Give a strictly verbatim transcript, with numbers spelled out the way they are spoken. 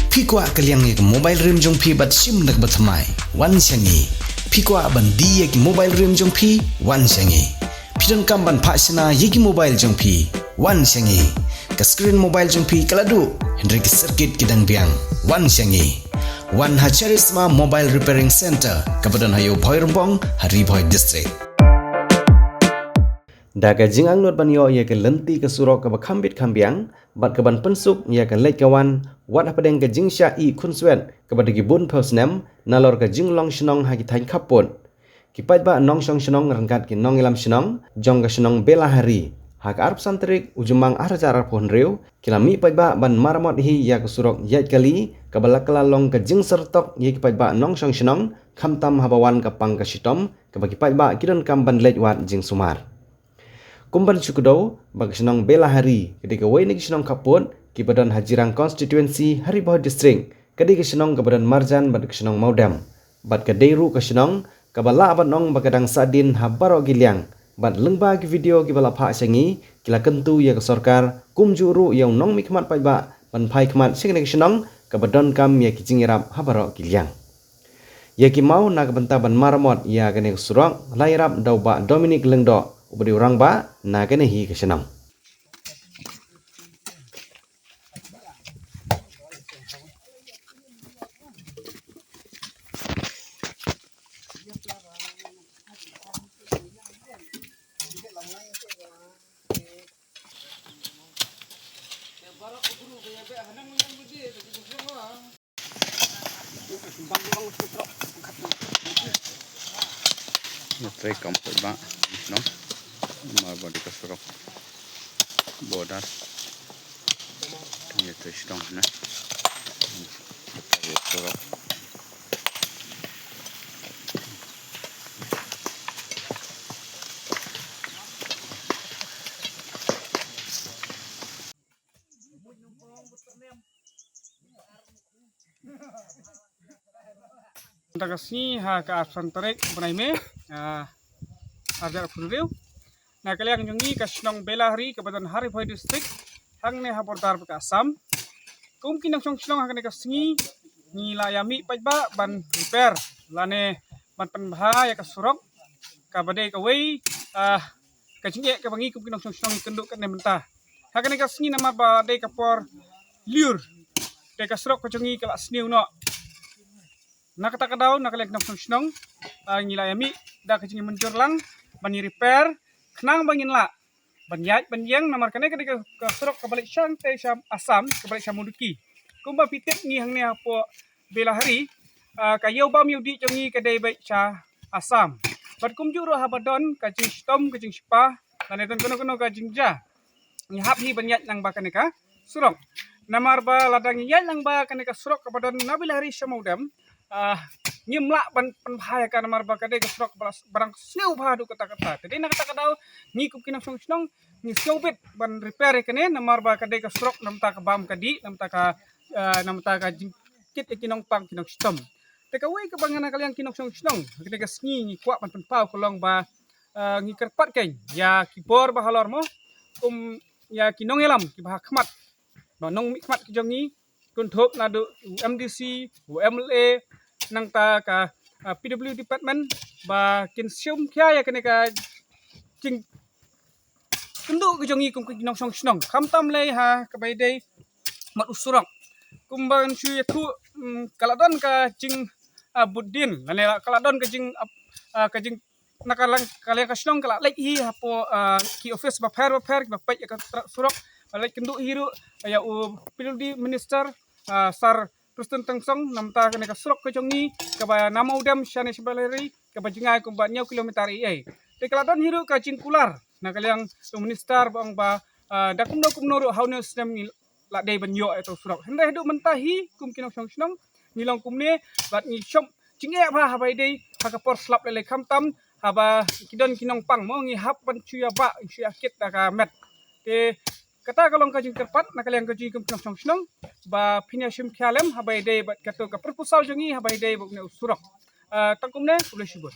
Phi kwah ka liang ïa ka mobile rim jong phi bad shim da kaba thymmai? Wan sha ngi. Phi kwah ban die ïa ki mobile rim jong phi? Wan sha ngi. Phi donkam ban phah shna ïa ki mobile jong phi? Wan sha ngi. Ka screen mobile jong phi ka la duh, hynrei ki circuit ki dang biang. Wan sha ngi. Wan ha Charisma Mobile Repairing Center, kaba don ha Ïew Bhoirymbong, ha Ri Bhoi District. Da ka jingangnud ban ïoh ïa ka lynti ka surok kaba kham bit kham biang, bad kaban pynsuk ïa ka leit ka wan, wat hapdeng ka jingshah ïeh khunswet kaba da ki bun phew snem, nalor ka jinglong shnong ha ki thaiñ khappud. Ki paidbah nongshong shnong ryngkat ki nongïalam shnong jong ka shnong Belahari, ha ka arphew san tarik u Jymmang arhajar arphew hynriew, ki la mih paidbah ban maramot hi ïa ka surok ïaid kali, kaba la kylla long ka jingsyrdok ïa ki paidbah nongshong shnong, khamtam haba wan ka pang ka shitom, kaba ki paidbah ki donkam ban leit wad jingsumar. Kum ban shu kdew, ba ka shnong Belahari, ka dei kawei na ki shnong khappud kiba don ha Jirang Constituency, ha Ri Bhoi District, ka dei ka shnong kaba don marjan bad ka shnong Mawdem. Bad ka dei ruh ka shnong kaba lah ban ong ba ka dang sahdien ha baroh ki liang. Bad lyngba ki video kiba la phah sha ngi, ki la kyntu ïa ka sorkar, kumjuh ruh ïa u nongmihkhmat paidbah, ban phai khmat sha kane ka shnong, kaba donkam ïa ki jingïarap ha baroh ki liang. Ïa ki maw na ka bynta ban maramot ïa kane ka surok, la ïarap da u Bah Dominic Lyngdoh, uba dei u rangbah na kane hi ka shnong. Ïa trei kam paidbah, no? Mar ba dei ka surok border. Ïa trei shnong na. Ïa surok. Mynta ka sngi ha ka arphew san tarik bnai May, ah, arhajar arphew hynriew. Na ka liang jong ngi ka shnong Belahari kaba don ha Ri Bhoi District, hangne ha border bad ka Assam. Kum ki nongshong shnong ha kane ka sngi, ngi la ïa mih paidbah ban repair lane ban pynbha ïa ka surok, kaba dei kawei, ah, ka jingeh kaba ngi kum ki nongshong shnong ngi kynduh katne mynta. Ha kane ka sngi namar ba dei ka por lyiur, te ka surok ka jong ngi ka la sniew noh. Na kata ka daw, na ka liang ki nongshong shnong, ah, ngi la ïa mih da ka jingmynjur lang ban ïa repair, khnang ba ngin lah ban ïaid ban ïeng, namar kane ka dei ka, ka surok kaba leit shangtei sha Assam, kaba leit sha Monduki. Kumba phi tip ngi hangne hapoh Belahari, ah, ka ïew bam ïew dih jong ngi ka dei beit sha Assam. Bad kumjuh ruh haba don ka jingshitom, ka jingshipah, lane don kano kano ka jingjia, ngi hap hi ban ïaid lang ba kane ka surok. Namar ba lada ngi ïaid lang ba kane ka surok kaba don na Belahari sha Mawdem, ah, ngim lah ban pynbha ïa ka namar ba ka dei ka surok ba la, ba dang sniew bha haduh katta katta. Te dei na kata ka daw ngi kum ki nongshong shnong ngi sngewbit ban repair ïa kane namar ba ka dei ka surok namar ka bam ka dih, namar ka, ah, namar ka jingkit ïa ki nongpang ki nongshitom. Te kawei kaba nga na ka liang ki nongshong shnong, kane ka sngi ngi kwah ban pynpaw ka long ba, ah, ngi kyrpad kein ïa ki bor ba halor mo, kum ïa ki nongïalam kiba ha khmat, ba nongmihkhmat ki jong ngi, kynthup naduh u M D C, u M L A, nangta ka, ah, P W department, ba kin shim khia ïa kane ka jingkynduh ka jong ngi kum ki nongshong shnong. Khamtam lei ha kaba ïadei bad u surok. Kumba ngan shu ïathuh, mm, ka la don ka jing, ah, bud dien, lane ka la don ka jing, ah, ka jing na ka liang, ka liang ka shnong ka la leit hi hapoh, ah, ki office bapher bapher kiba peit ïa ka trai surok. Ba leit kynduh hi ruh ïa u P W D minister, ah, Sir Prestone Tynsong, namar kane ka surok ka jong ngi kaba na Mawdem shane sha Belahari, kaba jngai kumba hynñiew kilometer ei ei. Te ka la don hi ruh ka jingkular na ka liang u minister ba ong ba, ah, da kumno kumno ruh ha une u snem ngi la dei ban ïoh ïa uto u surok. Hynrei haduh mynta hi kum ki nongshong shnong ngi long kumne bad ngi shop jingeh bha haba ïadei ha ka por slap lei lei, khamtam haba ki don ki nongpang mo, ngi hap ban shu ïa bah, shu ïa kit da ka met. Te kata ka long ka jingkyrpad na ka liang ka jong ngi kum ki nongshong shnong ba phin ïa shim khia lem haba ïadei bad kato ka proposal jong ngi haba ïadei bad une u surok. Ah, tang kumne, khublei shibun.